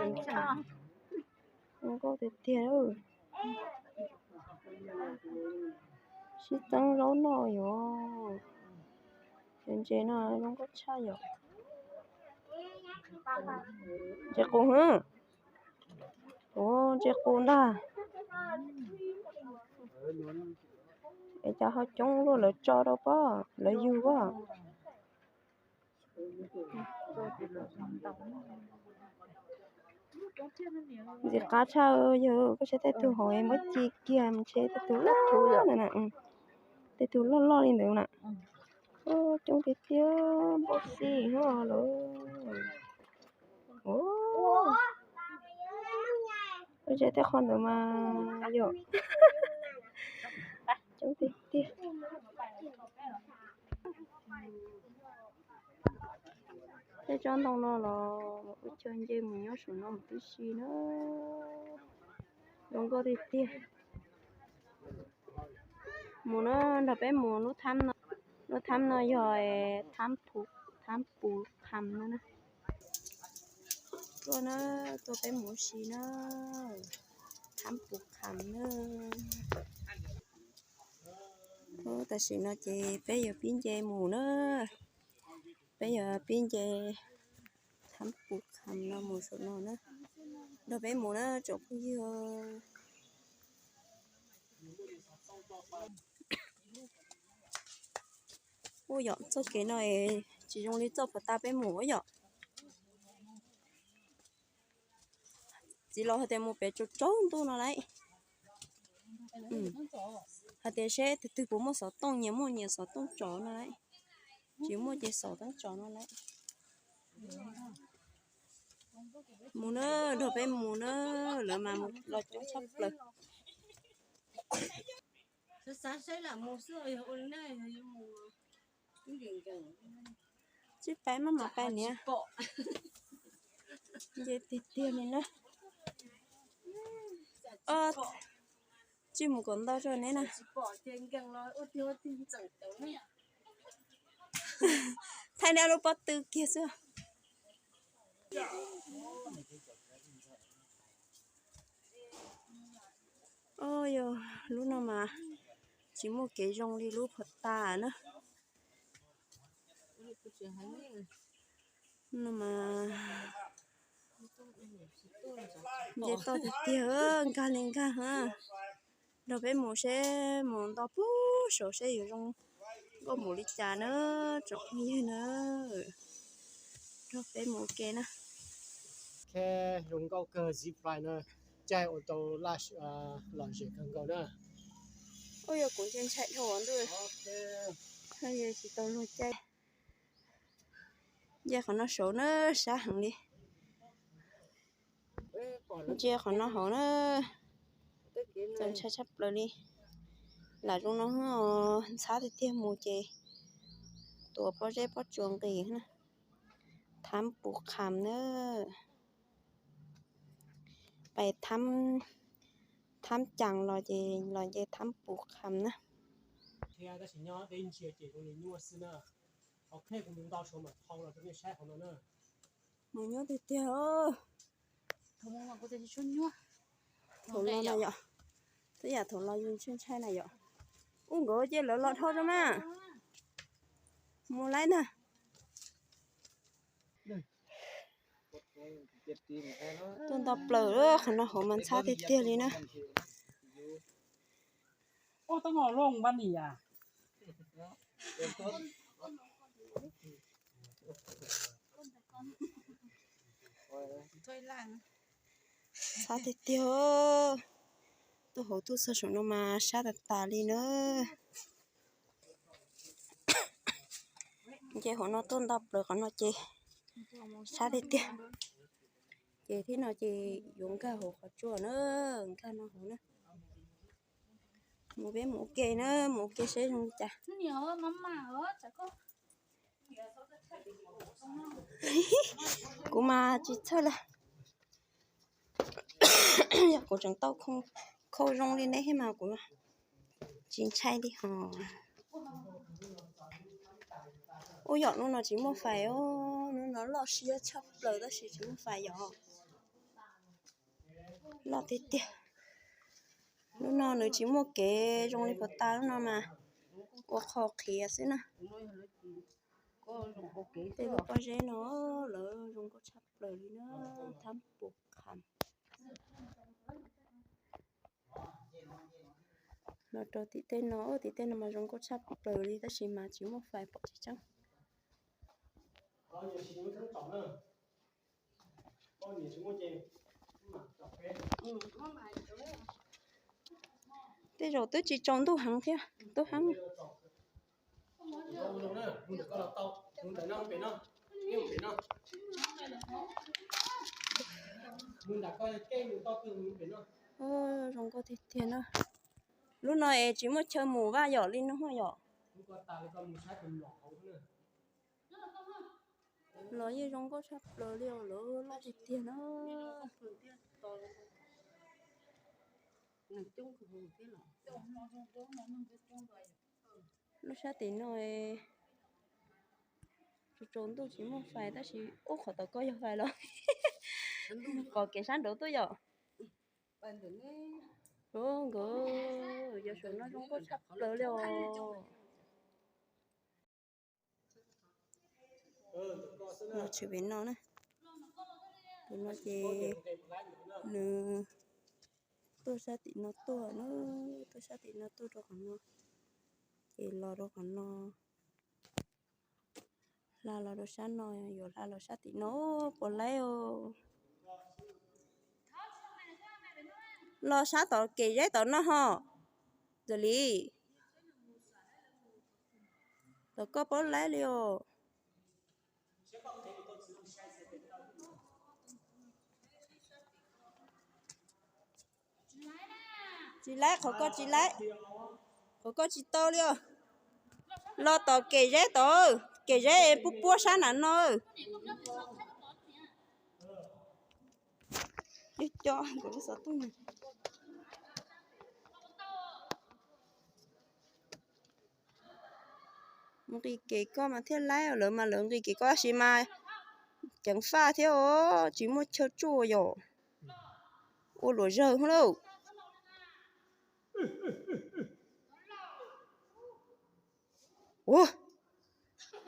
Zoo nkauj tiag tiag. Sib txeeb zaub noj yuav. Cov ntses no zoo nkauj tshaj yom. Ntses qus hv. Ua ntses qus ntag. Es cas ho coob luaj, lawv tso rau pob, lawv yug pob. Ntxim qab tshaj, yog koj saib tej tug hauv muab ci kiag ntshe tej tug loj loj ntawd na. Tej tug loj loj li ntawd na. Coob tiag tiag, npau xi lawm. Ua, ntshe tej qhov ntawd mas yog coob tiag tiag. Tej tsob ntoo no los ua cas nce mus nyob saum no mus tib si na. Zoo nkauj tiag tiag. Mus na, nrog peb mus lub thab no. Lub thab no yog thab pu, thab pu kham no na. Tuaj na, tuaj peb mus si na. Thab pu kham na. Tam sim no ces peb yuav pib nce mus na. Peb yuav pib nce thab pu kham no mus saum no na. Nrog peb mus na tsoom phooj ywg. Ua yom, txoj kev no tsis zoo li txoj puag ta peb mus yom. Txiv laus hais tias mus pem tsaus tsaus ntuj no lauj. Hais tias seb tus twg puas muaj xov tooj, nyias muaj nyias xov tooj tsov no lauj. Tsis muaj ces xov tooj tsov no lauj. Mus na, nrog peb mus na, lawv mas mus los coob tshaj plaws. Tsib pais maj mam pais niam. Nce tiag tiag li na. Tsij mus kom ntau rau neb na. Thaij neb lub pob tw kiag xwb. Yog lub no mas tsis muaj kev zoo li lub puag ta na. No mas nce toj tiag tiag, nkag li nkag. Nrog peb mus seb mus nto puag saud seb yuav zoo nkauj npaum li cas na, tsoom phooj ywg na. Nrog peb mus ua ke na. Zoo nkauj kawg zipline na, caij ua tau lom zem kawg nkaus na. Ua yog kuv ntshai ntshai dhau ntuj, yog tsis tau luag caij. Nce qhov no saud na, sab heev li. Nce qhov no hauv na, txaus ntshai tshaj plaws li. Lam zoo no ntxhab tiag tiag mus ces tuav pob zeb pob tsuas nqis na. Thab pus kham na. Pais thab, thab cas los ces los nce thab pus kham na. Mus nyuaj tiag tiag. Thaum los no yom, twb yam thaum los yus ntshai ntshai na yom. Ub, nkawd cia lawv los dhau rau mas. Mus laib na. Tuaj nto plaws, qhov no hauv mas ntxhab tiag tiag li na. Sab tiag tiag. Tuaj hauv tuaj txog saum no mas sab tas tas li na. Ces hauv no tuaj nto plaws qhov no ces sab tiag tiag. Ces thib no ces yuav nkag hauv qhov tsua na, nkag no hauv na. Mus peb mus ua ke na, mus ua ke seb zoo li cas. Kuv mas tsis txhawj li. Yog kuv tseem tau khau zoo li neb thiab mas kuv tsis ntshai li hos. Ub, yom, hnub no tsis muaj fais os, hnub no loj siab tshaj plaws tab sis tsis muaj fais yom. Loj tiag tiag. Lub no nws tsis muaj kev zoo li puas tas lub no mas ua qho qhiav xwb na. Tej lub pob zeb no lawv zoo nkauj tshaj plaws li na, thab pus kham. Los rau tim tej no, tim tej no mas zoo nkauj tshaj plaws li tab sis mas tsis muaj fais pom tsis tseeb. Tej zaum twb tsis tsaus ntuj heev thiab, ntuj heev. Zoo nkauj tiag tiag na. Lub no es tsis muaj chaw mus vaj yom li no yom. Los yeej zoo nkauj tshaj plaws li os, lawv loj tiag tiag na. Lub sab tim no tsaus tsaus ntuj tsis muaj fais tab sis ub qhov tom koj yog fais los pom kev sab nraud tuaj yom. Nkawd yog saum no zoo nkauj tshaj plaws li os. Los tshwm pem no na. Tus no ces nws tuaj sab tim no tuaj na, tuaj sab tim no tuaj rau qhov no, ces los rau qhov no, hla los rau sab no, yuav hla los sab tim no, puas laib os. Los sab tom kev zeb tom no ho. Ntxawm Lis, tom koj paub laib li os. Tsis laib, qhov ko tsis laib, qhov ko tsis tau li os. Los tom kev zeb tod, kev zeb puab puab sab nram no. Cov, cov, nkawd lub xov tooj. Mus nqis kev koj mas thiaj laib, lawv mas lawv nqis kev koj tab sis mas ceev faj thiab os, tsis muaj chaw tsuj yom. Ua luam zawg lauj. Ua,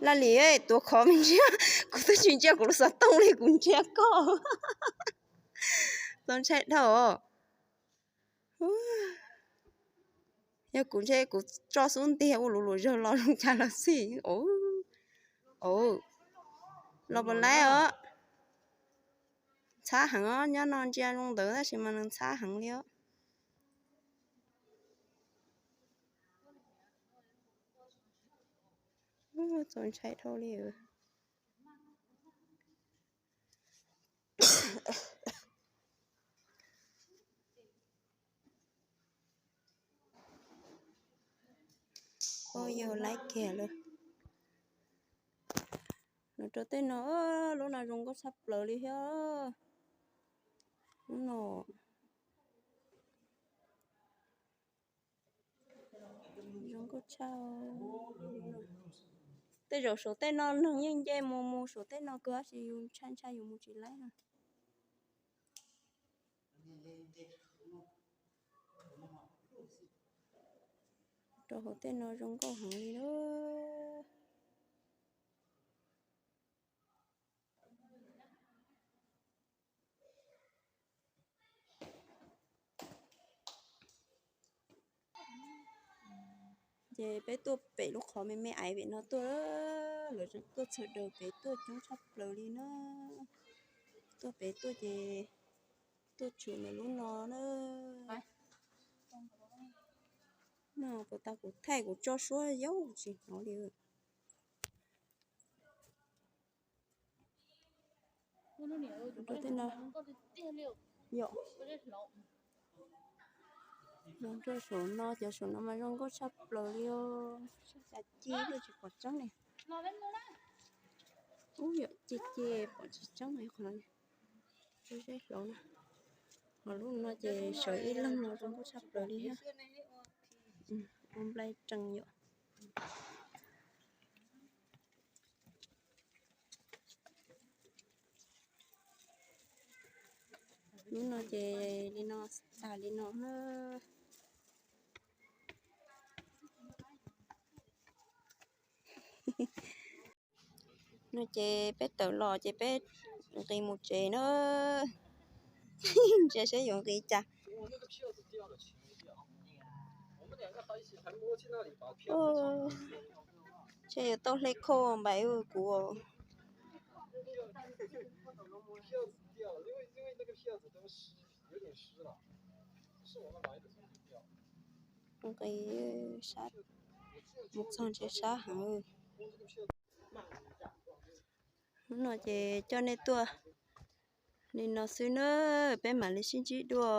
Laj Lis, tuav khov me ntsia, kuv twb tsis ntsia kuv lub xov tooj li kuv ntsia koj. Txaus ntshai dhau. Yog kuv ntshe kuv tso xub ntiag ua luv luam zawg los zoo cas los xij. Los puas laib os. Ntxhab heev os, nyob no ntsia zoo ntawd tab sis mas nws ntxhab heev li os. Txaus ntshai dhau li. Ua yog laib kiag lawm. Los rau tej no, lub no zoo nkauj tshaj plaws li thiab. Lub no zoo nkauj tshaj. Tej zaum saum tej no neeg yeej nce mus mus saum tej no kawg tab sis yus ntshai ntshai yus mus tsis laib na. Rau hauv tej no zoo nkauj heev li lawm. Ces peb tuaj pem lub qhov me me aiv pem no tuaj, lawv tuaj txhawm daws pem tuaj coob tshaj plaws li na. Tuaj pem tuaj ces tuaj tshwm ntawm lub no na. No puas tau kuv thaij kuv tso suab yau tsis hnov li. Rau tej no, yom, los rau saum no, cov saum no mas zoo nkauj tshaj plaws li os. Saib cas ci tsis pom tseeb li. Ub, yom, ci ci pom tsis tseeb li qhov no. Saib saib hlauv na. Ho lub no ces sawv ib leeg no zoo nkauj tshaj plaws li thiab. Ua nplai tsees yom. Hnub no ces li no, tag li no na. No ces peb tawm los ces peb nqis mus tsev na. Ntsia seb yuav nqis cas. Seb yuav tau hle khau npaim kuv. Nqis, mus txog ntshe sab heev. Hnub no ces coj nej tuaj li no xwb na, peb mam li sib ntsib dua.